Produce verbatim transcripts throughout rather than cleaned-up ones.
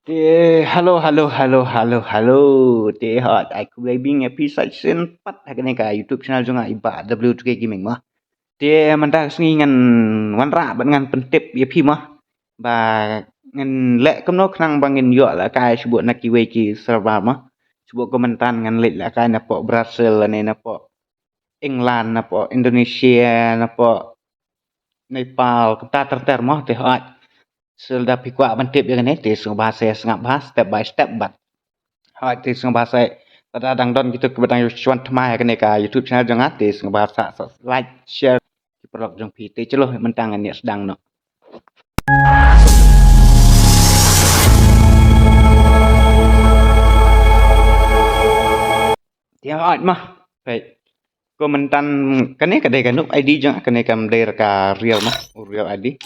Te hello hello hello hello hello. Te hot ai khublei biang ïa phi sa shisien pat ha kane ka YouTube channel jong nga i Bah W two K Gaming mo. Te mynta ka sngi ngan wanrah bad ngan pyntip ïa phi mo ba ngan leh kumno khnang ba ngin ïoh lehkai shuh na kiwei ki server mo. Shuh kumta ngan leit lehkai napoh Brazil ne napoh England, napoh Indonesia, napoh Nepal, kumta ter ter mo. Te hot shisha lada phi kwah ban tip ïa kane te sngewbha sa sngap bha step by step bad. Hot te sngewbha sa lada dang don kito kiba dang ïa shuwa thymmai ha kane ka YouTube channel jong nga te sngewbha sa sa like, share ki paralok jong phi. Te chalo mynta ngan ïa sdang noh. Te hot mo. Peit. Ko mynta kane ka dei ka noob I D jong nga, kane kam dei ka real mo, u real I D.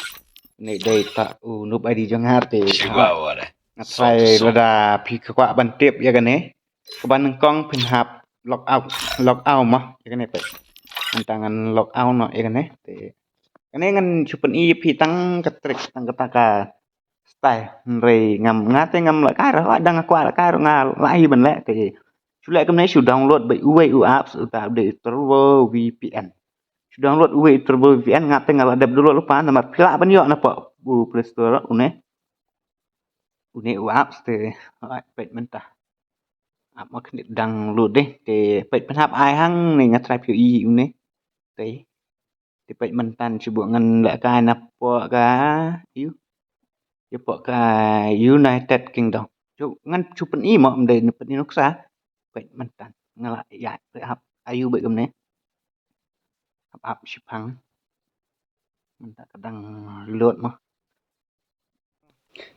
Kane dei ta u noob I D jong nga te. Shiba hot. Wara. Nga try. Song, song. Lada phi kwah ban tip ïa kane. Kaba nyngkong phin hap log out, log out mo ïa kane peit. Mynta ngan log out noh ïa kane. Te kane ngan shu pyni ïa phi tang ka trick, tang kata ka style. Hynrei ngam, nga te ngam lehkai ruh, dang nga kwah lehkai ruh nga lah hi ban leh te. Shu leh kumne, shu download beit uwei u apps uta u dei u Turbo V P N. Shu download uwei u Turbo V P N, nga te nga la dep download lypa namar phi lah ban ïoh napoh u Play Store une. Une u apps te, hot peit mynta. App ma khyndiat download deh te peit phin hap ai hangne, nga try phi ïohi une. Te Te peit mynta shu buh ngan lehkai napoh ka, ïa, ïa poh ka United Kingdom. Shu ngan shu pyni mo, ym dei pyni nuksa. Peit mynta nga lah ïa, peit hap aiu beit kumne. Hap, hap shipang. Mynta ka dang load mo.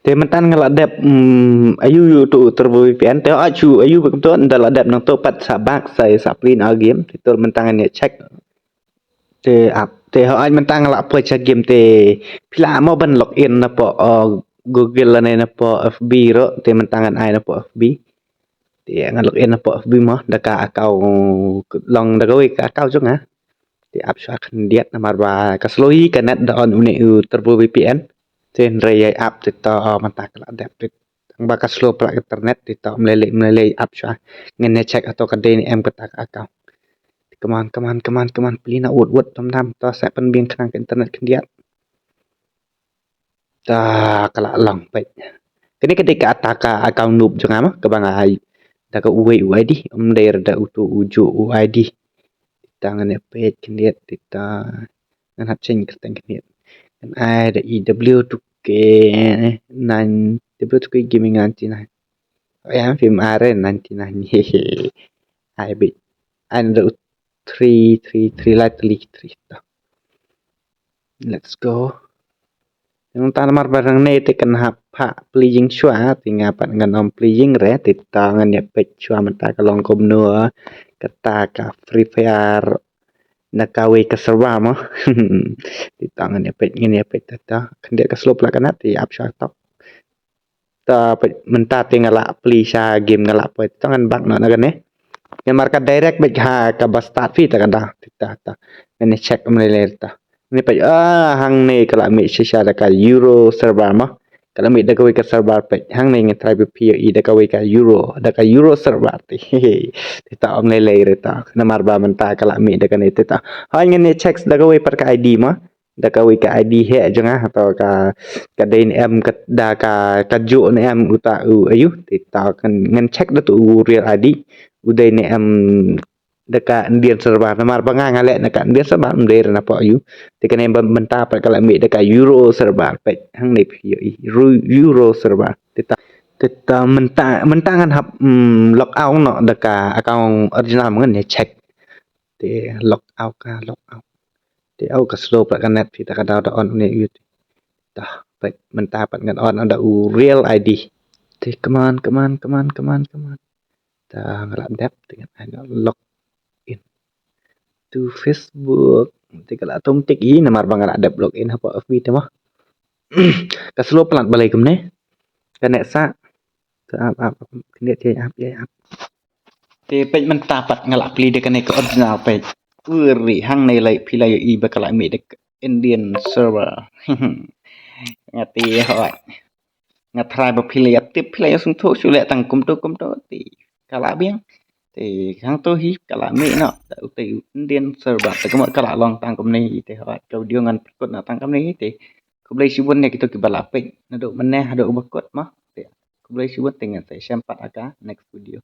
Te mynta nga lah dep, mm, aiu ïa uto u Turbo V P N, te hooid shu aiu beit kumto, ynda lah dep nangto pat sa back sa, sa plie na game, te to mynta ngan ïa check. Te ap, te hooid mynta nga lah poi sha game te phi lah mo ban log in napoh, uh, Google lane napoh F B ruh, te mynta ngan ai napoh F B. Te ngan log in napoh F B mo, da ka account, long da kawei ka account jong nga. Te ap shuwa khyndiat namar ba ka slow hi ka net da on une u Turbo V P N. Te hynrei ïa ap te to mynta ka lah dep te. Tang ba ka slow palat ka internet te to ym lei lei, ym lei lei, ap shuwa. Ngan ïa check hato ka dei ne em kata ka account. Come on, come on, come on, come on. Plie na wut wut tam tam. To sa pynbiang khnang ka internet khyndiat. Ta ka lah long peit. Kane ka dei kata ka account noob jong nga mo, kaba nga ai da ka uwei u I D, ym dei da uto u juh u I D. Ta ngan ïa peit khyndiat, ta ngan hap change kyrteng khyndiat. Ngan ai da E W two K nine, W two K Gaming ninety nine. Oh ya, phim are ninety nine. Ai beit. Ai da u three three three, lai tylli ki three ta. Let's go. Nangta namar ba nangne te kan hap pha plie jingshuwa, te nga pat ngan ym plie jing re, te ta ngan ïa peit shuwa mynta ka long kumno kata ka Free Fire na kawei ka server mo. Te ta ngan ïa peit, ngan ïa peit ta ta. Khyndiat ka slow palat ka net, te ap shuwa tok. Ta peit mynta te nga lah plie sha game, nga lah poi, ta ngan back noh na kane. Namar ka direct beit ha kaba start phi ta ka da. Ta ta. Ngan check ym lei lei ta. Ngan peit, ah, hangne ka lah mih shisha da ka Euro server mo. Ka lah mih da kawei ka server peit. Hangne ngan try phi ïohi da kawei ka Euro, da ka Euro server te. Te ta ym lei lei re ta. Namar ba mynta ka lah mih da kane te ta. Hooid ngan check da kawei pat ka I D mo. Da kawei ka I D heh jong nga, hato ka, ka dei ne em ka, da ka, ka juh ne em uta u aiu. Te ta kan ngan check da tu u real I D u dei ne em da ka Indian server, namar ba nga nga leh na ka Indian server, ym dei re napoh aiu. Te kane ba mynta pat ka lah mih da ka Euro server peit, hangne phi ïohi Euro, Euro server. Te ta, te ta mynta, mynta ngan hap, mm, log out noh da ka account original mo, ngan ïa check. Te log out ka, log out. Te au ka slow pat ka net phi, ta ka daw da on une u. Ta peit mynta pat ngan on da u real I D. Te come on, come on, come on, come on, come on. Ta nga lah dep, te ngan ai log in to Facebook. Te ka lah automatic hi namar ba nga lah dep log in hapoh F B te mo. Ka slow palat balei kumne. Ka net sa. Ta ap, ap, ap, khyndiat, ïa ap, ïa ap. Te peit mynta pat nga lah plie da kane ka original peit. Uri, hangne lei phi lah ïohi ba ka lah mih da ka Indian server. Nga te hooid. nga try ba phi la ïa tip, phi la ïa sngewthuh shu leh tang kumto kumto te ka la biang. Te hangto hi ka la mih noh da utei u Indian server, te ka mut ka la long tang kumne hi. Te hooid, ka video ngan pynkut noh tang kumne hi. Te khublei shibun ïa kito kiba la peit naduh mynne haduh ba kut mo. Te khublei shibun, te ngan sa ïashem pat ha ka next video.